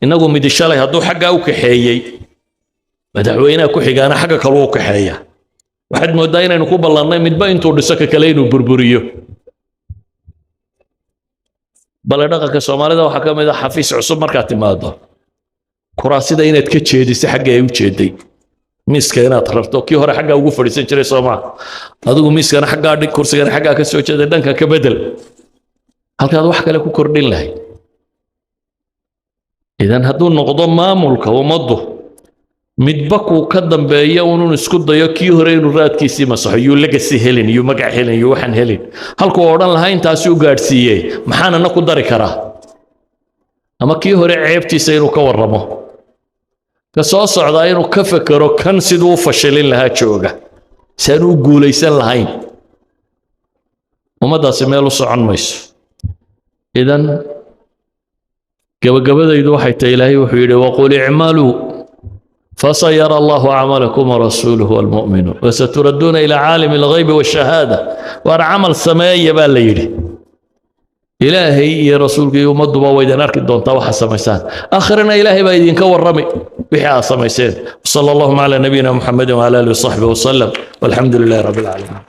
Innagu midi shalay hadduu xaggaa u kaxeeyey, madaxweynaha ku xigaana xagga kaluu u kaxeeya. Waxaad mooddaa inaynu ku ballannay midba intuu dhiso ka kale inuu burburiyo. Bale dhaqanka Soomaalida waxaa ka mid ah, xafiis cusub markaad timaado, kuraasida inaad ka jeediso xagga ay u jeeday, miiska inaad rarto. Kii hore xaggaa ugu fadhiisan jiray soomaa? Adigu miiskana xaggaa dhig, kursigana xaggaa ka soo jeeday, dhanka ka bedel halkaad wax kale ku kordhin lahayd. Idan hadduu noqdo maamulka ummaddu midba kuu ka dambeeya unun isku dayo kii hore inuu raadkiisii masaxo, yuu legacy helin, yuu magac helin, yuu waxaan helin, halkuu odhan lahaa intaasi u gaadhsiiyey, maxaanana ku dari karaa? Ama kii hore ceebtiisa inuu ka warramo, ka soo socdaa inuu ka fekero kan siduu u fashilin lahaa jooga, si aan u guulaysan lahayn, ummaddaasi meel u socon mayso. Idan gabagabadaydu waxay tahay, Ilaahay wuxuu yidhi: وقل اعملوا فسيرى الله عملكم ورسوله والمؤمنون وستردون إلى عالم الغيب والشهادة. Waar camal sameeya baa la yidhi. Ilaahay iyo rasuulka iyo ummadduba way idin arki doontaa waxa samaysaan. Aakhirana Ilaahay baa idinka warrami wixii aad samayseen. وصلى اللهم على نبينا محمد وعلى آله وصحبه وسلم، والحمد لله رب العالمين.